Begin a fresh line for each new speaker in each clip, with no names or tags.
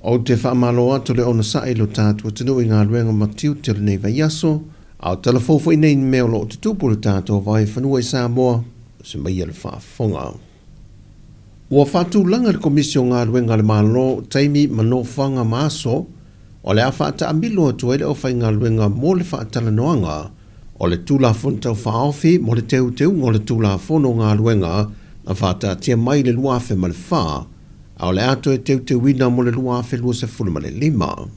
Ou te faamalo atu le onosai i lo tatou atunuu i galuega ma tiute o lenei vaiaso, a o tala fou foi nei i mea o lo o tutupu i lo tatou vaefanua i Samoa, se maia le faafofoga. Ua faatulaga e le Komisi o Galuega a le Malo taimi ma nofoaga ma aso o le a faataamilo atu ai le aufaigaluega mo le faatalanoaga o le Tulafono Tau Faaofi mo le Teuteuga o le Tulafono o Galuega na faataatia mai i le 2004, a o le a toe teuteuina mo le 2025.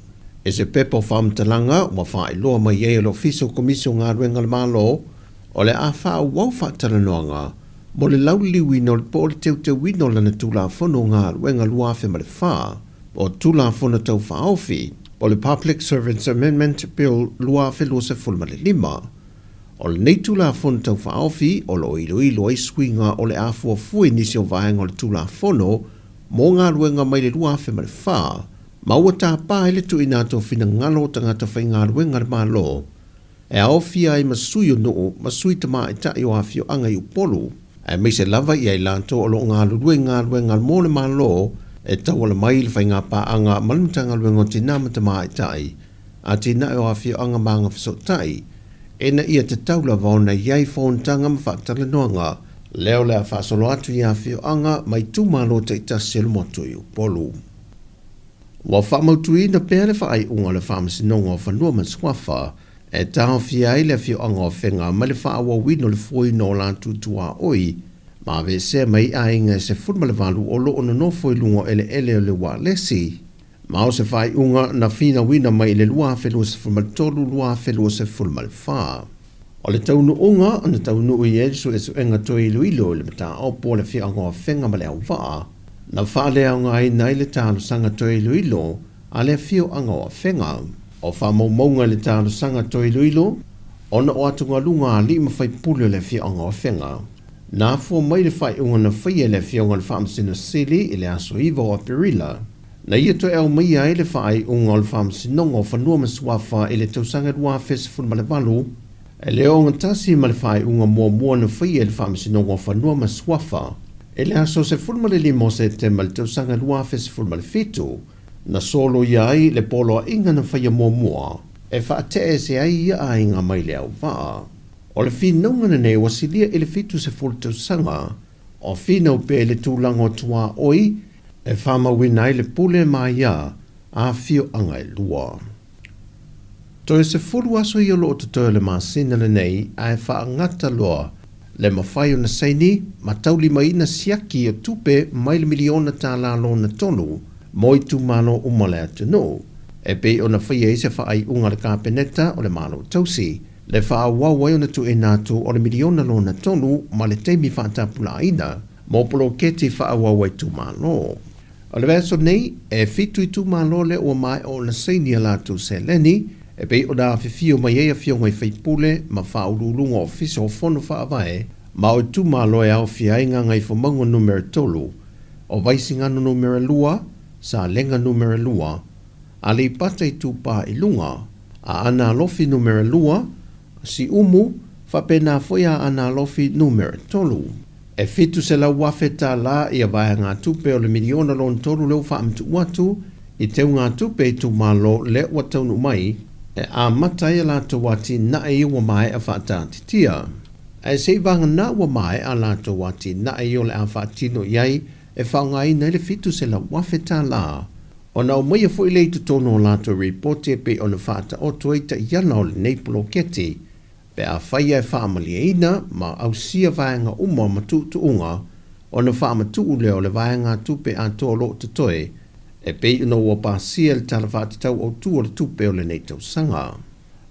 I se pepa o faamatalaga ua faailoa mai ai e le Ofisa o Komisi o Galuega a le Malo, o le a faaauau faatalanoaga mo le lauliliuina o le po o le teuteuina o lana Tulafono o Galuega 2004, po o Tulafono Tau Faaofi, po o le Public Servants Amendment Bill 2025. O lenei Tulafono Tau Faaofi o lo o iloilo ai suiga o le a fuafua i nisi o vaega o le Tulafono mo Galuega mai le 2004, ma ua tapa ai le tuuina atu o finagalo o tagata faigaluega a le Malo e aofia ai ma sui o nuu ma sui tamaitai o afioaga i Upolu, aemaise lava i ai latou o lo o galulue i galuega mo le Malo e tauala mai i le faigapaaga ma le Matagaluega o Tina ma Tamaitai, Atinae o Afioaga ma Agafesootai, ina ia tatau lava ona i ai fonotaga ma faatalanoaga lea o le a faasolo atu i afioaga ma itumalo taitasi o le motu i Upolu. Ua faamautuina pea le faaiuga o le Faamasinoga o Fanua ma Suafa e taofia ai le afioaga o Afega mai le faaauauina o le fuaina o latou tuaoi ma aveesea mai aiga e 18 o lo o nonofo i luga o eleele o le ualesi ma o se faaiuga na finauina mai i le 2023, 2024. O le taunuuga na taunuu i ai le suesuega toe iloilo i le mataupu o le afioaga o Afega ma Leauvaa, na faaleaogaina ai le talosaga toe iloilo a le afioaga o Afega. O faamaumauga i le talosaga toe iloilo ona o atugaluga a alii ma faipule o le afioaga o Afega, na afua mai le faaiuga na faia e le Afioga i le Faamasino Sili i le aso 9 o Aperila, na ia toe aumaia ai le faaiuga o le Faamasinoga o Fanua ma Suafa i le tausaga 2018, E le ogatasi ma le faaiuga muamua na faia e le Faamasinoga o Fanua ma Suafa i le aso 15 o Setema i le tausaga 2017, na soloia ai le poloaiga na faia muamua e faate'e ese ai ia aiga mai le auvaa. O le finauga lenei ua silia i le 70 tausaga o finau pea i le tulaga o tuaoi e faamauina ai le pule ma aia a afioaga e lua. Toe 10 aso ia o lo o totoe o le masina lenei ae faagata loa le mafai ona saini ma taulimaina siaki o tupe mai le miliona tala lona tolu mo itumalo uma o le atunuu, e pei ona faia ai se faaiuga a le Kapeneta o le Malo Tausi le faaauau ai ona tuuina atu o le miliona lona tolu ma le taimi faatapulaaina mo poloketi faaauau a itumalo. O le vaiaso nei, e fitu itumalo lea ua maea ona saini a latou seleni, e pei ona afifio mai ai afioga i faipule ma faauluuluga o ofisa o fono faavae ma o itumalo e aofia ai Gagaifomauga Numera 3, o Vaisigano Numera 2, Salega Numera 2, Aleipata Itupa i Luga, Aana Alofi Numera 2, Siumu, faapena foi Aana Alofi Numera 3. E $700,000 tala ia vaegatupe o le miliona lona tolu lea ua faamatuu atu i teugatupe itumalo lea ua taunuu mai e amata ai a latou atinae ia ua maea faataatitia. Ae se i vagana ua maea a latou atinae ia o le a faatino i ai e faaaogaina ai le $700,000 tala ona aumaia foi lea i totonu o latou ripoti e pei ona faataoto ai taiala o lenei poloketi Pe afai e faamalieina ma ausia vaega uma ma tuutuuga, ona faamatuu lea o le vaegatupe atoa o lo o totoe, e pei ona ua pasia i le Tala Faatatau Autu o le Tupe o lenei tausaga.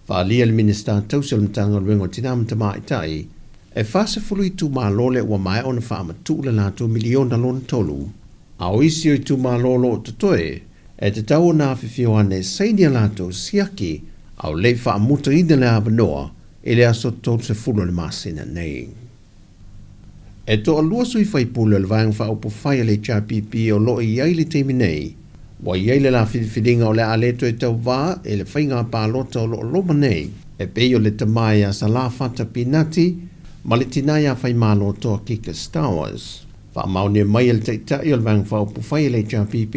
Faaalia le Minisita Tausi o le Matagaluega o Tina ma Tamaitai, e 40 itumalo lea ua maea ona faamatuu le latou miliona lona tolu, a o isi o itumalo o lo o totoe, E tatau ona afifio ane e saini a latou siaki a o le i faamutaina le avanoa i le aso 30 o le masina nei. E toalua sui faipule o le Vaega Faaupufai a le HRPP o lo o i ai i le taimi nei, ua i ai le la filifiliga o le a le toe tauvā i le faiga palota o lo o loma nei, e pei o le tama ia Salafata Pinati ma le tina ia Faimalotoa Kika Stowers. Faamaonia mai e le Taitai o le Vaega Faaupufai a le HRPP,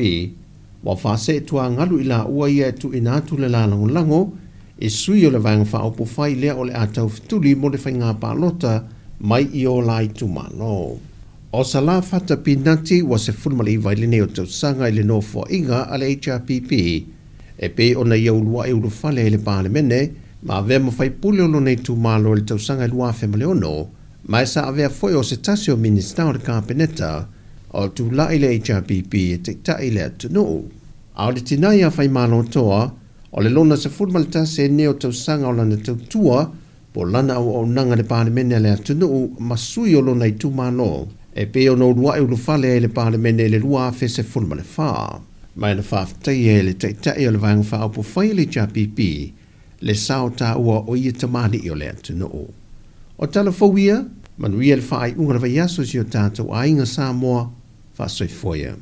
Ua faaseetuagalu i laua ia e tuuina atu le la lagolago i sui o le Vaega Faaupufai lea o le a taufetuli mo le faiga palota mai i o la itumalo. O Salā Fata Pinati ua 19 i lenei o tausaga i le nofoaiga a le HRPP e pei ona ia uluai ulufale ai i le Palemene ma avea ma faipule o lona itumalo i le tausaga e 2006 ma e sa avea foi o se tasi o Minisita o le Kapeneta o tulai le HRPP e taitai le atunuu. A o le tina ia Faimalotoa, o le lona 11 nei o tausaga o lana tautua po o lana auaunaga i le Palemene a le atunuu ma sui o lona itumalo, e pei ona uluai ulufale ai le Palemene i le 2014. Ma na faafetaia e le Taitai o le Vaega Faaupufai a le HRPP le sao taua o ia tamalii o le atunuu. O tala fou ia, manuia le faaiuga o le vaiaso i si o tatou aiga Samoa, faasoifua ia.